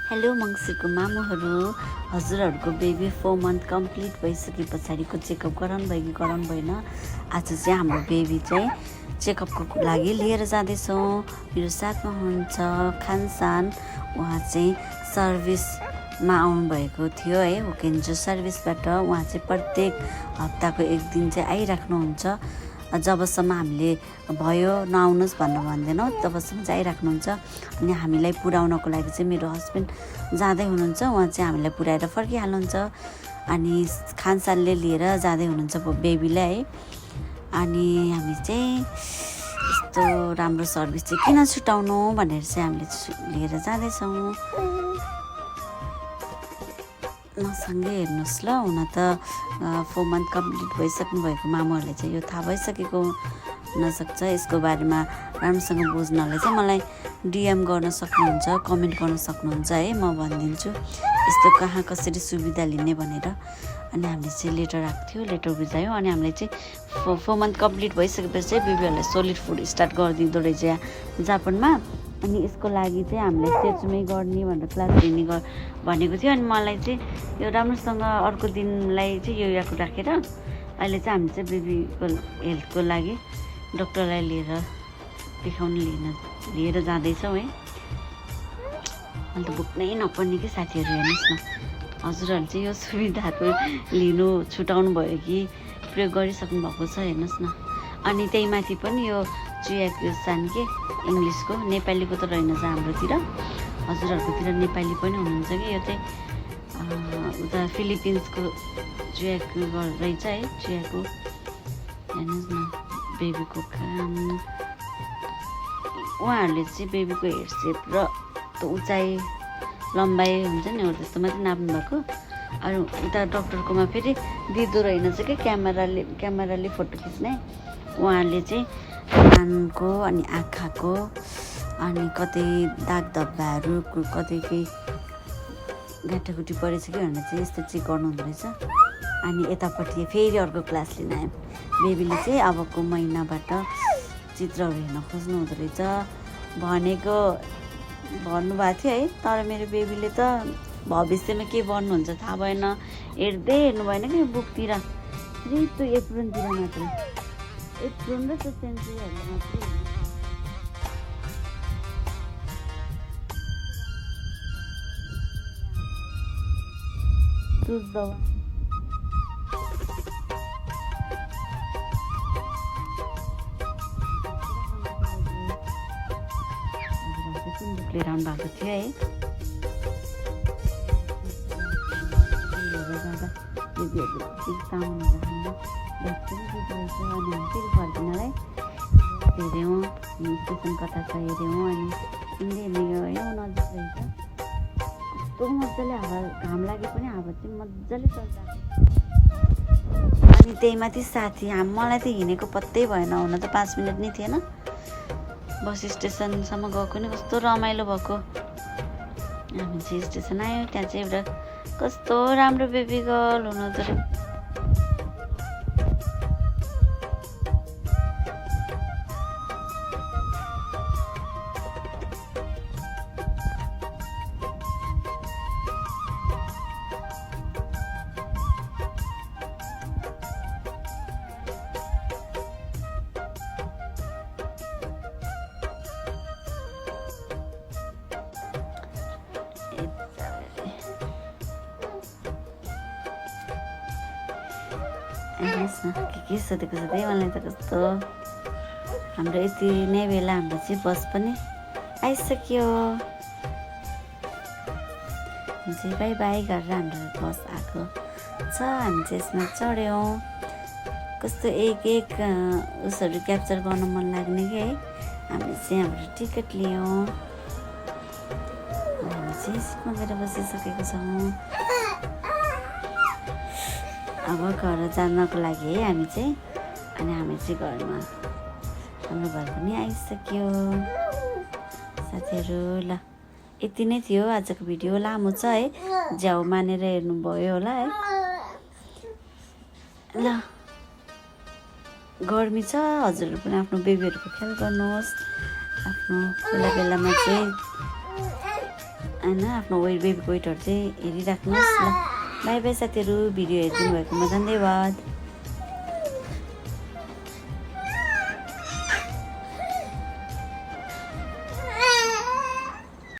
Hello मङ्सिरको मामुहरू, हजुरहरूको baby 4 month complete भइसके पछाडिको चेकअप गराउनु भयो कि गराउनु भएन। आज चाहिँ हाम्रो बेबी चाहिँ चेकअपको लागि लिएर जाँदैछौँ। मेरो साथमा हुनुहुन्छ खानसान, उहाँ चाहिँ सर्भिसमा आउनुभएको थियो है, होकेन्जो सर्भिसबाट। उहाँ चाहिँ प्रत्येक हप्ताको एक दिन चाहिँ आइराख्नुहुन्छ। जबसम्म हामीले भयो नआउनुहोस् भनेर भन्दैनौँ, तबसम्म चाहिँ आइराख्नुहुन्छ। अनि हामीलाई पुर्याउनको लागि चाहिँ मेरो हस्बेन्ड जाँदै हुनुहुन्छ, उहाँ चाहिँ हामीलाई पुर्याएर फर्किहाल्नुहुन्छ। अनि खानसानले लिएर जाँदै हुनुहुन्छ बेबीलाई है। अनि हामी चाहिँ यस्तो राम्रो सर्भिस चाहिँ किन छुटाउनु भनेर चाहिँ हामीले लिएर जाँदैछौँ। मसँगै हेर्नुहोस् ल। हुन त 4 मन्थ कम्प्लिट भइसक्नु भएको मामुहरूले चाहिँ यो थाहा भइसकेको हुनसक्छ। यसको बारेमा राम्रोसँग बुझ्नलाई चाहिँ मलाई डिएम गर्न सक्नुहुन्छ, कमेन्ट गर्न सक्नुहुन्छ है, म भनिदिन्छु यस्तो कहाँ कसरी सुविधा लिने भनेर। अनि हामीले चाहिँ लेटर आएको थियो, लेटर बुझायौँ। अनि हामीले चाहिँ 4 मन्थ कम्प्लिट भइसकेपछि चाहिँ बेबीहरूलाई सोलिड फुड स्टार्ट गरिदिँदो रहेछ जापानमा। अनि यसको लागि चाहिँ हामीलाई स्ट्याचुमै गर्ने भनेर क्लास लिने भनेको थियो। अनि मलाई चाहिँ यो राम्रोसँग अर्को दिनलाई चाहिँ यो याको राखेर अहिले चाहिँ हामी चाहिँ बेबीको हेल्थको लागि डक्टरलाई लिएर जाँदैछौँ है। अहिले त बोक्नै नपर्ने कि साथीहरू, हेर्नुहोस् न। हजुरहरूले चाहिँ यो सुविधाहरू लिनु छुटाउनु भयो कि प्रयोग गरिसक्नु भएको छ, हेर्नुहोस् न। अनि त्यही माथि पनि यो चुयाको सान के इङ्ग्लिसको, नेपालीको त रहेनछ हाम्रोतिर, हजुरहरूकोतिर नेपाली पनि हुनुहुन्छ कि। यो चाहिँ उता फिलिपिन्सको चुयाको रहेछ है, चुयाको। हेर्नुहोस् न बेबीको काम। उहाँहरूले चाहिँ बेबीको हेड सेप र उचाइ लम्बाइ हुन्छ नि हो त्यस्तो मात्रै नाप्नु भएको। अनि उता डक्टरकोमा फेरि दिँदो रहेनछ कि क्यामेराले फोटो खिच्ने। उहाँहरूले चाहिँ कानको अनि आँखाको अनि कतै दाग धब्बाहरू, कतै केही गाँठागुठी परेछ कि भनेर चाहिँ यस्तो चेक गर्नुहुँदो रहेछ। अनि यतापट्टि फेरि अर्को क्लास लिन आयो। बेबीले चाहिँ अबको महिनाबाट चित्रहरू हेर्न खोज्नु हुँदो रहेछ भनेको भन्नुभएको थियो है। तर मेरो बेबीले त भविष्यमा के बन्नुहुन्छ थाहा भएन, हेर्नु भएन कि बुकतिर, त्यो एप्रोनतिर मात्रै, एप्रोन र त्यो सेन्चुरीहरू मात्रै। लिएर आउनु भएको थियो है। जाँदा बेबीहरू सामान अनि फेरि फर्किनलाई हेऱ्यौँ, स्टेसन कता छ हेऱ्यौँ। अनि हिँड्दै गयौँ, नजिक रहेछ। कस्तो मजाले हावा, घाम लागे पनि हावा चाहिँ मजाले चल्छ। अनि त्यही माथि साथी मलाई त हिँडेको पत्तै भएन। हुन त 5 मिनट नै थिएन, बस स्टेसनसम्म गएको नि कस्तो रमाइलो भएको। हामी चाहिँ स्टेसन आयो, त्यहाँ चाहिँ एउटा कस्तो राम्रो बेबी गर्ल हुनुहुँदो रहेछ। हेर्नुहोस् न के सोधेको छ त्यही, मलाई त कस्तो। हाम्रो यति नै बेला हाम्रो चाहिँ बस पनि आइसक्यो। चाहिँ बाई बाई गरेर हाम्रो बस आएको छ। हामी चाहिँ यसमा चढ्यौँ। कस्तो एक उसहरू क्याप्चर गर्न मन लाग्ने कि है। हामी चाहिँ हाम्रो टिकट लियौँ। हामी चाहिँ सिटमा गएर बसिसकेको छौँ। अब घर जानको लागि है हामी चाहिँ। अनि हामी चाहिँ घरमा, हाम्रो घर पनि आइसक्यो साथीहरू। ल यति नै थियो आजको भिडियो, लामो छ है, ज्याउ मानेर हेर्नुभयो होला है। ल गर्मी छ, हजुरहरू पनि आफ्नो बेबीहरूको ख्याल गर्नुहोस्। आफ्नो बेला बेलामा चाहिँ होइन आफ्नो बेबीको वेटहरू चाहिँ हेरिराख्नुहोस् ल। बाई बाई साथीहरू, भिडियो हेरिदिनु भएकोमा धन्यवाद।